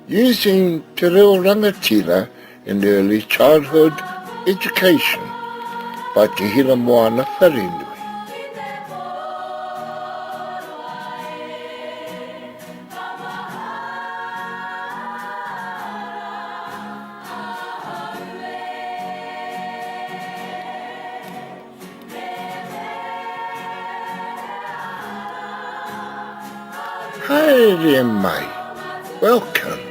Using Te Reo Rangatira in Early Childhood Education by Te Hiramoana Wharenui. Haere mai, welcome,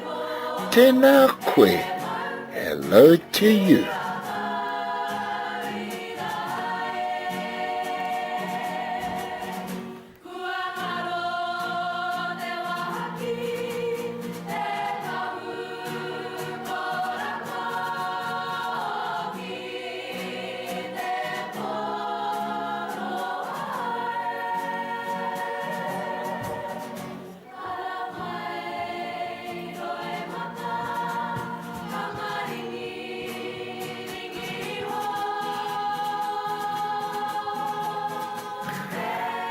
tēnā koe, hello to you. Kua ngaro te wāhi te kahu korako ki te poroa e. Ara mai roimata ka maringi ringi iho.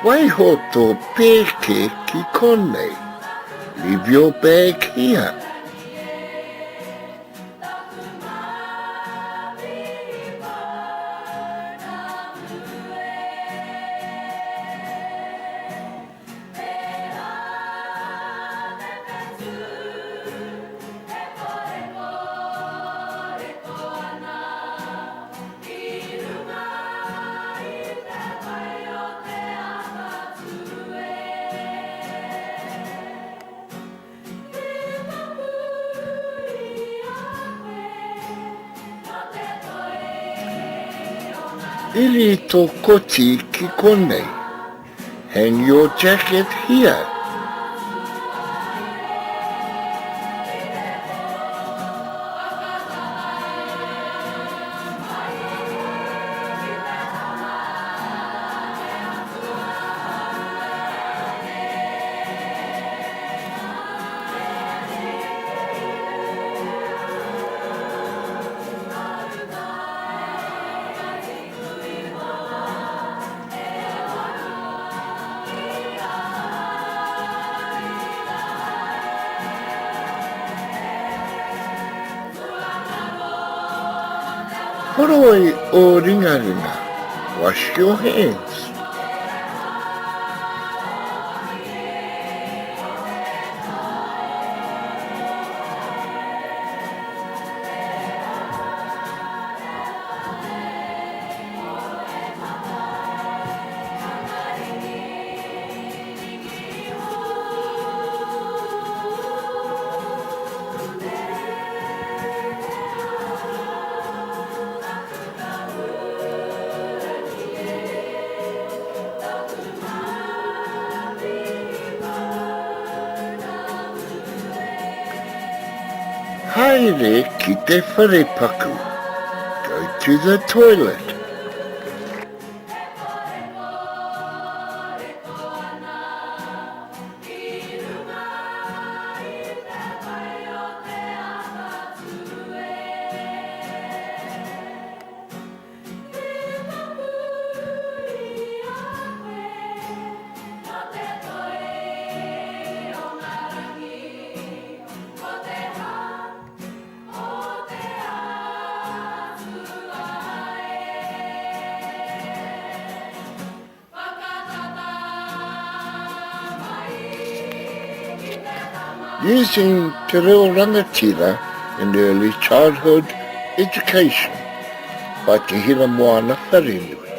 Waiho tō pēke ki konei. Leave your bag here. Iri tō koti ki konei. Hang your jacket here. Horoi ō ringaringa, wash your hands. Haere ki te wharepaku. Go to the toilet. Using Te Reo Rangatira in Early Childhood Education by Te Hiramoana Wharenui.